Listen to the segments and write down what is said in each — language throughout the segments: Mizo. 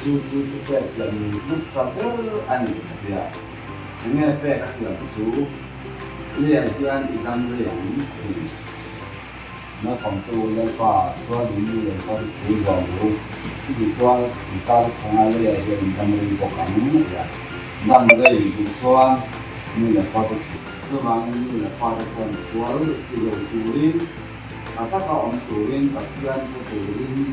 Chu chu chu pek thiam hmasa ber a ni a ti a. Enge pek a thiam chu Lian hian i dam rei ang a ti. Naupangte u Lalpa chuan in nu leh pa te thu zawm ru. Chutih chuan in tan thanga leiah hian in dam rei bawk ang a ti a. Dam rei duh chuan nu leh pa te thu. Chuvangin nu leh pa te chuan sual ti lo turin Tha taka awm turin, Pathian hre turin,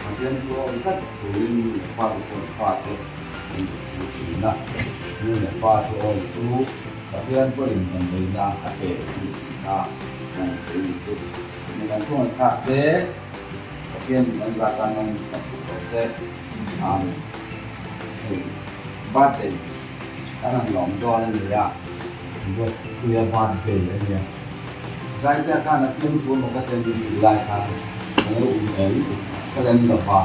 Pathian chu awm tlat turin nu leh pa te chuan fate an zirtir thin a. Nu leh pa chu awm chu Pathian pawhin damdawiina a pe tih kha kan sawi ni chu. Mi kan thungaih thlak te Pathian in kan zah tan awm sak sak tawh se. Amen. Hei birthday kan han lawm dawn a nia. Ruatpuia birthday a nia. Zaitea khan a fiam thu emaw ka tel min tih lai khan ka lo um em ka lem lo va,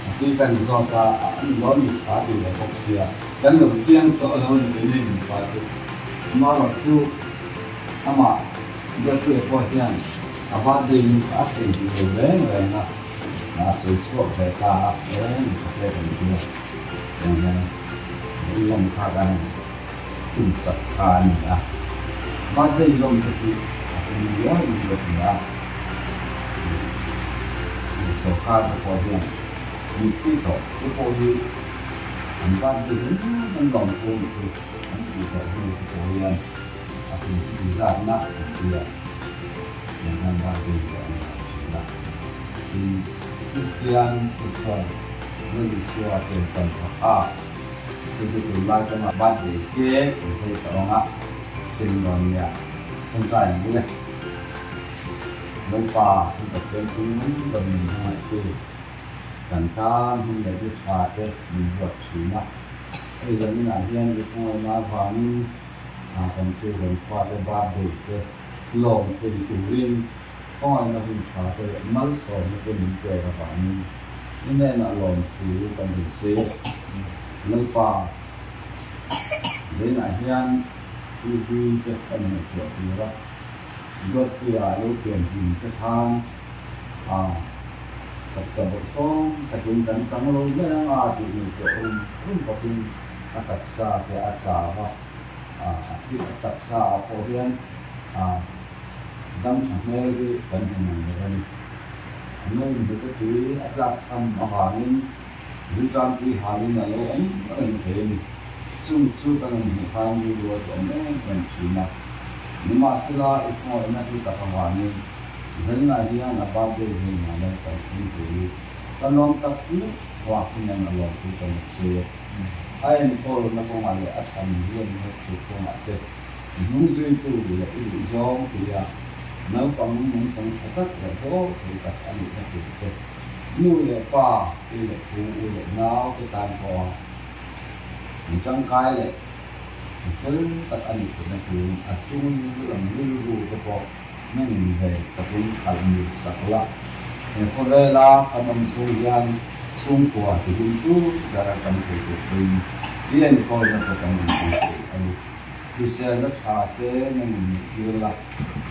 a tui kan zawt a, a an lo ni tha ti ve bawk sia, kan lo chiang tawh lo ni tih ni min pa chu. Amarawh chu amah Ruatpuia pawh hian a birthday ni kha a theihnghilh lo reng reng a, a sawi chhuak ve ta a, eng tha hle kan ti a, tiang hian lawm kha kan. Tum sak kha a ni a, birthday lawm te chu a tum riau in ka hria a, sorkar te pawh hian mitthi tawh te pawh hi an birthday hi an lawm thu ni chu an tih tawh hnu te pawh hian a tum chu ti zatna an tia tiang hian birthday te an lawm thin a, tin Kristian te chuan Lal Isua piancham thawk a. Chu chu tunlai kawngah birthday cake an chei tawh ang a, sim dawn nia tawngtai ang ule. Lalpa hi Pathian chung ber min hmangaihtu, kan tan hun leh chu tha te min ruat thin a. Hei zaninah hian i khawngaihna avangin kan tu kan fate birthday te lawm thei turin khawngaihna hun tha te leh malsawmna te min pek avangin I hnenah lawmthu kan rin si. Lalpa, Zainah hian i hlui te kan ngaihtuah tur a, Duatpuia lo pian hlim te khan a taksa bawrhsawm takin kan chang lo mai ang a tih ngaihtuah rum rum bawkin a taksa te a chau a, a taksa ah pawh hian a dam tha hmel hi kan hmu ngang lo a ni. A nu inhmete tui a tlak cham avangin rilṭam tui halin a lo awm reng thei a ni. Chung chu kan han hmuh khan rilru a tuam em em thin a. Nimahsela i khawngaihna hlu tak avangin zaninah hian a birthday hmun ah lo kal chung tur hi ka lawm tak hluk vak hian a lawm thu ka nek se. A enkawlna kawngah leh a than hian hmet thu kawngah te I hnung zuitu leh i duh zawng tia naupang nungchang tha tak leh hlawh thei tak a nihna tur che. Nu leh pa, pi leh pu, u leh nau te tan pawha mi tangkai leh mi fel tak a nih theihna turin a chhung lam rilru te pawh nangin ve sakin khalh mil sak la. He khawvela kan awm chhung hian chhungkua tihlimtu ber a tam thei tur pawhin i enkawlna te kan rawn pui thei a ni. Hriselna tha te nang in neih tir la,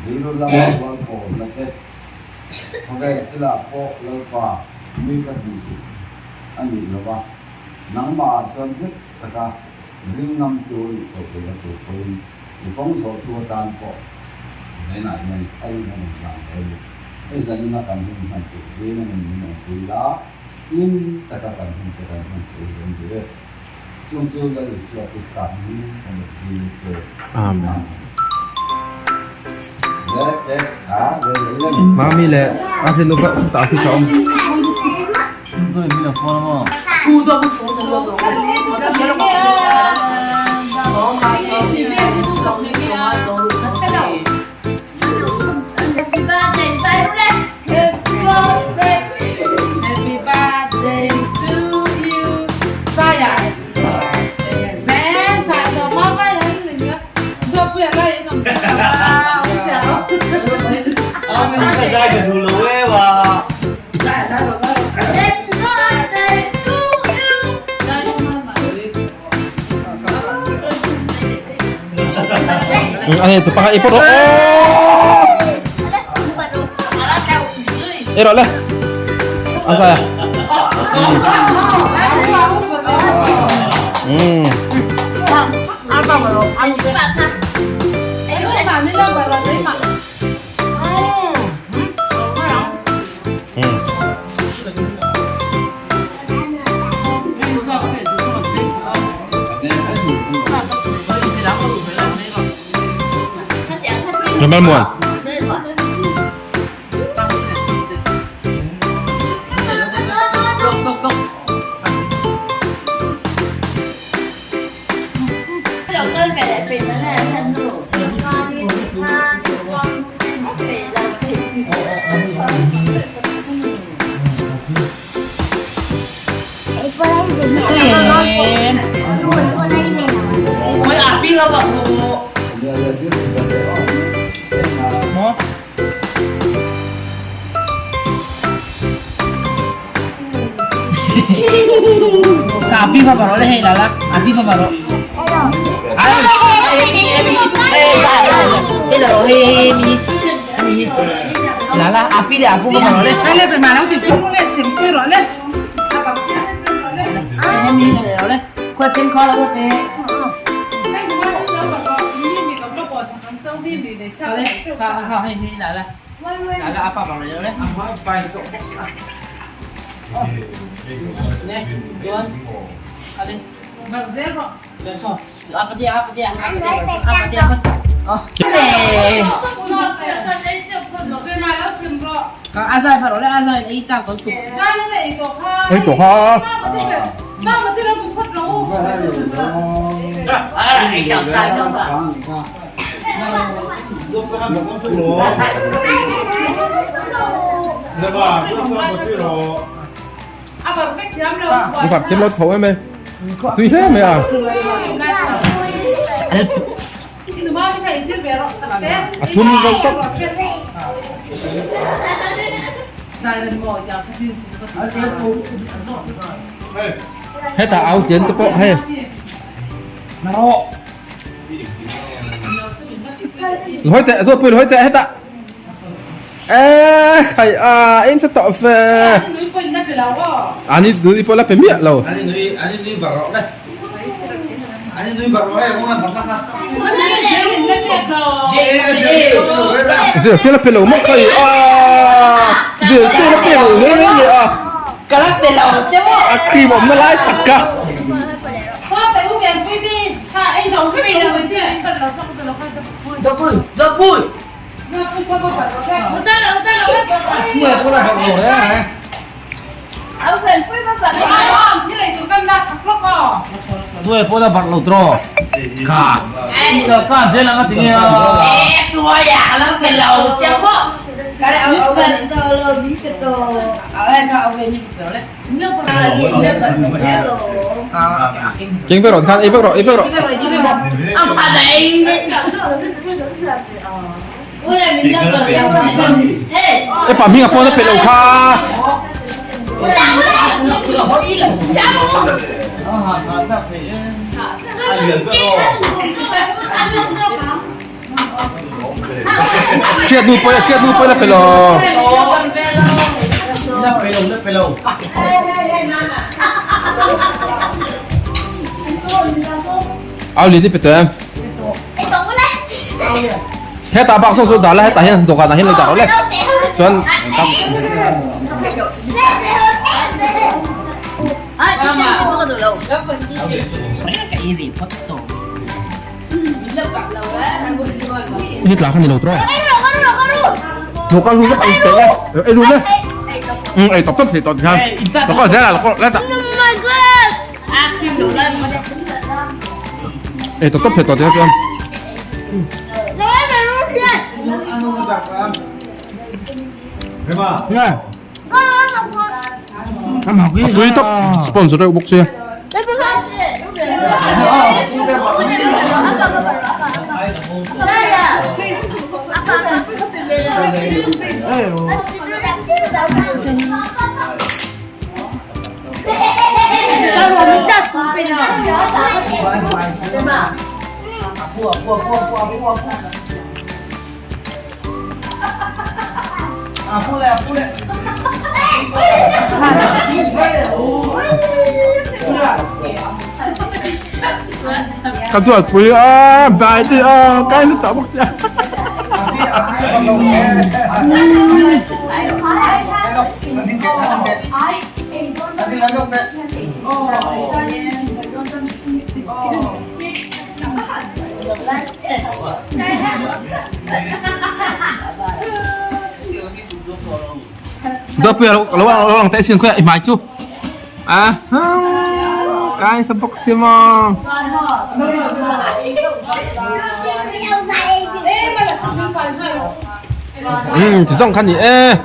rilru lama rual pawlna te, khawvel thilah pawh Lalpa mi ka hmuh suh a nih lo va, nangmah ah chuan nghet taka ring ngam tu nih chauh theihna tur pawhin i kawng zawh tu atan pawh hnenah hian i phal in a rawn zang ve a ni. Hei zanin a kan hun hman tur hi nang in min awmpui la, hlim taka kan hun te kan hman tur hi an duh e. Chung chu Lal Isua Krista hmingin ka mit dil che. Amen. Mami leh a hrin upa chutah khi ka awm. Happy birthday to you. Ani tu pakhat ipor. Oh! Ei rawh le. A zai a. Malmuan. Ei tawh kha. Ni phak thiam lo chho em e. Tui hle mai a. A thum zo tawp. Hetah au tian te pawh hei. Lhawi teh zawt pui lhawi teh hetah. Eee khai a in sa tawh fe. Ani nui pawh la pe miah lo. Ani nui ani nui bar rawh le. Ani nui bar rawh e kawng la bar tak a. Zir te la pe lo mawk khai a. Zir te la pe lo mai mai le a. Ka la pe lo che maw. A cream awmna lai tak ka. Keng vek rawh khan ei vek rawh ei vek rawh. E pa hming a pawn a pe lo kha. Hriat nu pawh hriat nu pawh la pe lo. La pe lo la pe lo. Au lian i pe tawh em? Hetah bak saw saw dah la hetah hian dawhkanah hian lo dah rawh le. Chuan Hi tla kha ni lo tro. Lo ka lu le ei te le. Ei lu le. Ei tawp tawp thei tawp hian. Lo ka zel a lo ka le ta. Ei tawp tawp thei tawp hian chuan. Nge. A tui tawp sponsor deuh bawk sia. Ka duat pui a bai te a kai na ta bawk tia. Duat pui lo lo lang te sin khuai i hmai chu. A kai sa bawk si maw. Um ti zong khan ni e.